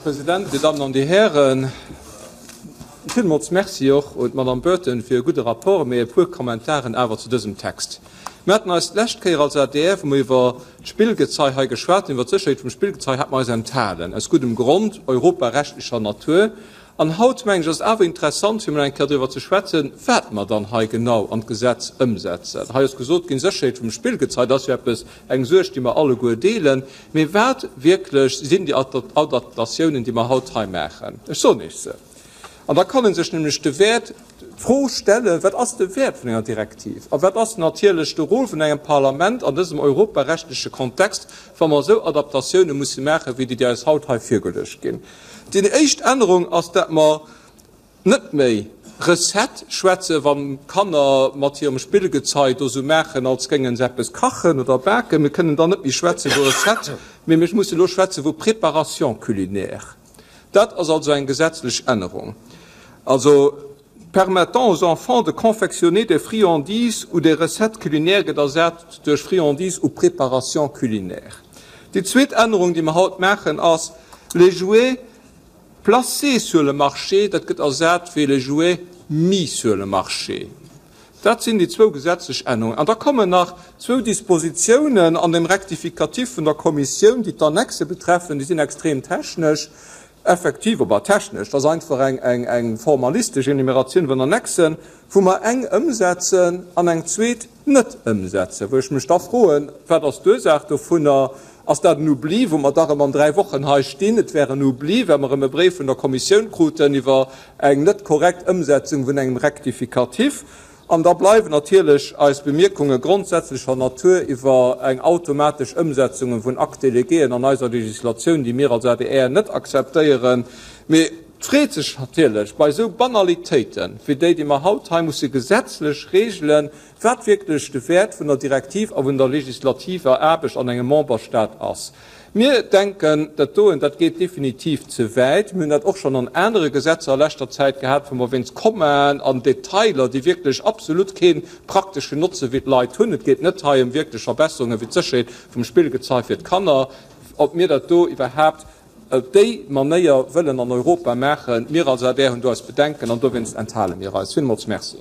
President, Dir Dammen an Dir Hären, villmools Merci och un d'Madame Burton fir e gudde Rapport, mee e puer Kommentaren awer zu dësem Text. Mir haten eis d'lescht Kéier als adr, wou mer iwwer d'Spillgezei hei geschwat hunn, iwwer d'Sécherheet vum Spillgezei, hate mer eis enthalen, aus guddem Grond, europarechtlecher Natur. An haut, mengen ech, ass et awer interessant, fir emol eng Kéier driwwer ze schwätzen, wat mer dann hei genau an d'Gesetz ëmsetzen. Hei ass gesot ginn, Sécherheet vum Spillgezei, dat ass jo eppes, eng Suerg, déi mer alleguer deelen. Mee wat wierklech sinn déi Adaptatiounen, déi mer haut hei maachen? Ech soen Iech se. An da kann ee sech nämlech de Wäert, d'Fro stellen, Wat ass de Wäert vun enger Direktiv? A wat ass natierlech de Rôle vun engem Parlament an dësem europarechtleche Kontext, wa mer esou Adaptatioune musse maachen, wéi déi, déi eis haut hei virgeluecht ginn? Déi éischt Ännerung ass, dat mer net méi Recette schwätzen, wa Kanner mat hirem Spillgezei do sou maachen, als géinge se eppes kachen oder baken. Mir kënnen dann net méi schwätze vu Recette, mee mir musse elo schwätze vu Préparation culinaire. Dat ass also eng gesetzlech Ännerung. Also. Permettant aux enfants de confectionner des friandises ou des recettes culinaires gëtt ersat duerch friandises ou préparations culinaires. Déi zweet Ännerung, déi mer haut maachen, ass les jouets placés sur le marché, dat gëtt ersat wéi les jouets mis sur le marché. Dat sinn déi zwou gesetzlech Ännerungen. An da kommen nach zwou Dispositiounen an dem Rectificatif vun der Kommissioun, déi d'Annexe betreffen. Déi sinn extrem technesch. Effektiv, op a technesch, dat ass einfach eng eng formalistesch Enumeratioun vun Annexen, wou mer eng ëmsetzen an eng zweet net ëmsetzen, wou ech mech da froen, Wat ass d'Ursaach dovunner? Ass dat en Oubli, wou mer dach ëm an 3 Wochen hei stinn, et wär en Oubli, well mer erëm e Bréif vun der Kommissioun kruten iwwer eng net korrekt Ëmsetzung vun engem Rectificatif? An da bleiwen natierlech eis Bemierkunge grondsätzlecher Natur iwwer eng automatesch Ëmsetzunge vun Actes-déléguéen an eiser Législatioun, déi mir als adr net akzeptéieren. Mee et freet sech natierlech bei esou Banalitéite wéi déi, déi mer haut hei musse gesetzlech regelen, wat wierklech de Wäert vun der Direktiv a vun der legislativer Aarbecht an engem Memberstat ass. Mir denken, dat doen, dat geet definitiv ze wäit. Mir hunn dat och schonn an anere Gesetzer a leschter Zäit gehat, wou mer wéinst Kommaen an Detailer, déi wierklech absolut kee prakteschen Notze fir d'Leit hunn, et geet net hei ëm wierklech Verbesserunge wéi d'Sécherheet vum Spillgezei fir d'Kanner, ob mir dat do iwwerhaapt op déi Manéier wëllen an Europa maachen. Mir als adr hunn do eis Bedenken an dowéinst enthale mir eis. Villmools Merci.